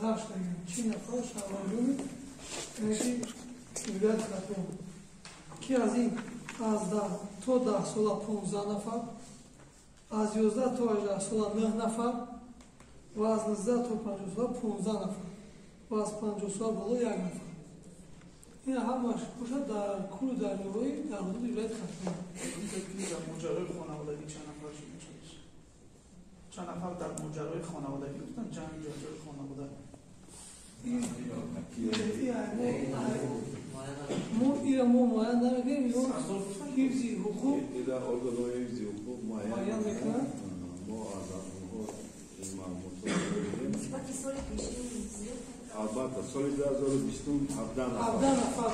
Ғарқ шудагианд. 40 нафар шаҳрвандони вилояти Хатлон, ки аз ин аз 10 то 10 сола 15 нафар, аз 11 то 18 сола 9 нафар ва аз 19 то 50 сола 15 нафар ва аз 50 сола боло 1 нафар. Ин ҳамаш бошад дар кӯлу дарёҳои дар ҳудуди вилояти Хатлон. Дар моҷарои хонаводагӣ чанд нафар шуд? Чанд нафар дар моҷарои хонаводагӣ гуфтанд, ҷанг ҷанҷоли хонавода? Мо ира мо муайян намекунем, ё ҳифзи ҳуқуқ ира органҳои ҳифзи ҳуқуқ муайян мекунанд. Мо аз онҳо ин маълумотро мегирем. Албатта, соли 2020 17 нафар. 17 нафар.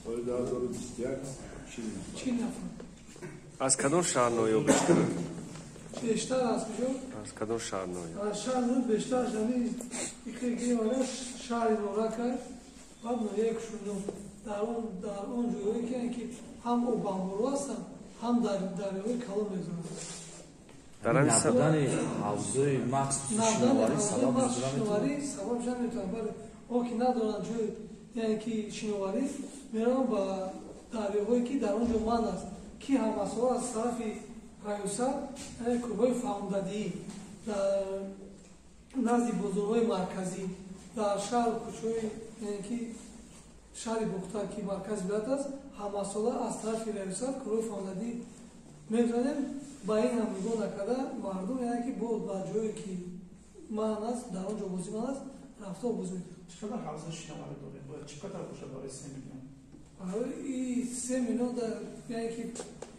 Соли 2021 40 нафар. 40 нафар. Аз кадом шаҳр ноҳия бештар? Бештар аз куҷо? Аз кадом шаҳр ноҳия? Аз шаҳр бештар ҳамин икригирем шаҳри Норакай ва ноҳияи Кушундум. Дар он ҷойҳое ки ҳам обанборҳо ҳастанд, ҳам дарёҳои калон мегузаранд. Набудани ҳавзҳои махсуси шиноварӣ сабаб сабаб шуда метавонад. Бале, он ки надоранд ҷой, яъне ки шиноварӣ, мераванд ба дарёҳое ки дар он ҷо ман аст, ки ҳамасола аз тарафи раёсат, яъне кӯлҳои фаҳмдадиӣ дар назди бозорҳои марказӣ, дар шаҳру кӯчаҳои, яъне ки шаҳри Бохтар, ки маркази вилоят аст, ҳамасола аз тарафи раёсат кӯлҳои фаҳмдадиӣ мегузарем. Ба ин ҳам нигоҳ накарда мардум, яъне ки боз ба ҷое ки ман аст, дар он ҷо бозӣ ман аст, рафта бозӣ мекунанд. Чӣ қадар ҳавзаи шиноварӣ дорем? Бояд чӣ қадар бошад барои 3 миллион? Барои 3 миллион яъне ки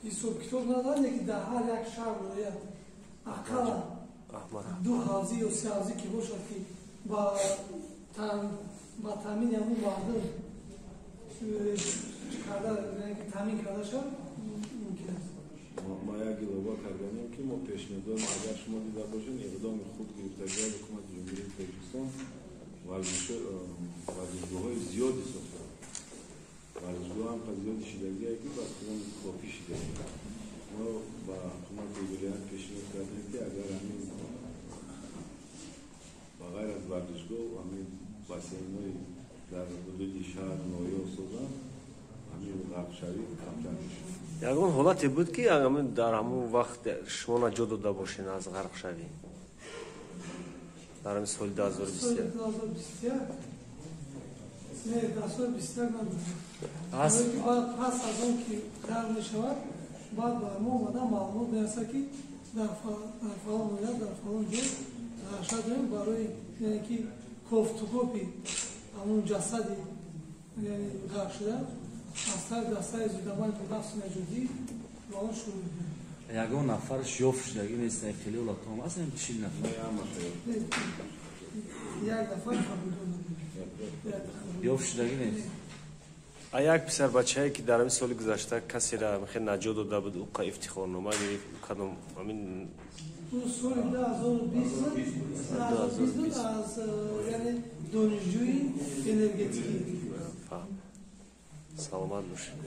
ҳисоб китоб надорад, лекин дар ҳар як шаҳр бояд ақаллан 2 ҳавзӣ ё 3 ҳавзӣ ки бошад, ки ба таъмини ҳамун мардум таъмин карда шавад, мумкин аст. Ма як илова карданем, ки мо пешниҳод дорем, агар шумо дида бошед, иқдоми худ гирифтагиҳои ҳукумати Ҷумҳурии Тоҷикистон варзишгоҳҳои зиёде сохтанд. Варзишгоҳ ҳам зиёди шидагие, ки ба худон кофӣ шидагӣ. Мо ба ҳукумати вилоят пешниҳод кардем, ки агар ҳамин ба ғайр аз варзишгоҳ ҳамин бассейнҳои дар ҳудуди шаҳр ноҳия созанд, ҳамин ғарқшавӣ камтар мешавад. Ягон ҳолате буд, ки дар ҳамон вақт шумо наҷот дода бошед аз ғарқшавӣ? Дар ҳамин соли 2021? 2021? Не, дар соли 21 набуд. Пас аз он ки ғарқ мешавад, баъд ба мо омада маълумот мерасад, ки дар фалон ноҳия, дар фалон ҷой ғарқшавӣ дорем, барои яъне ки кофтукопи ҳамон ҷасади яъне ғарқ шуда аз тарафи дастаи зудамали нафси наҷотӣ ба он шурӯъ мекунад. Ягон нафарш ёфт шудагӣ нест, хеле ҳолатҳо ҳаст, 40 нафар. Як нафар қабулдор ёфт шудагӣ нест. А як писарбачае, ки дар ҳамин соли гузашта касеро хеле наҷот дода буд, ӯ ифтихорнома гирифт, кадом ҳамин ӯ соли 2020 аз яъне донишҷӯи энергетикӣ. Саломат бошед.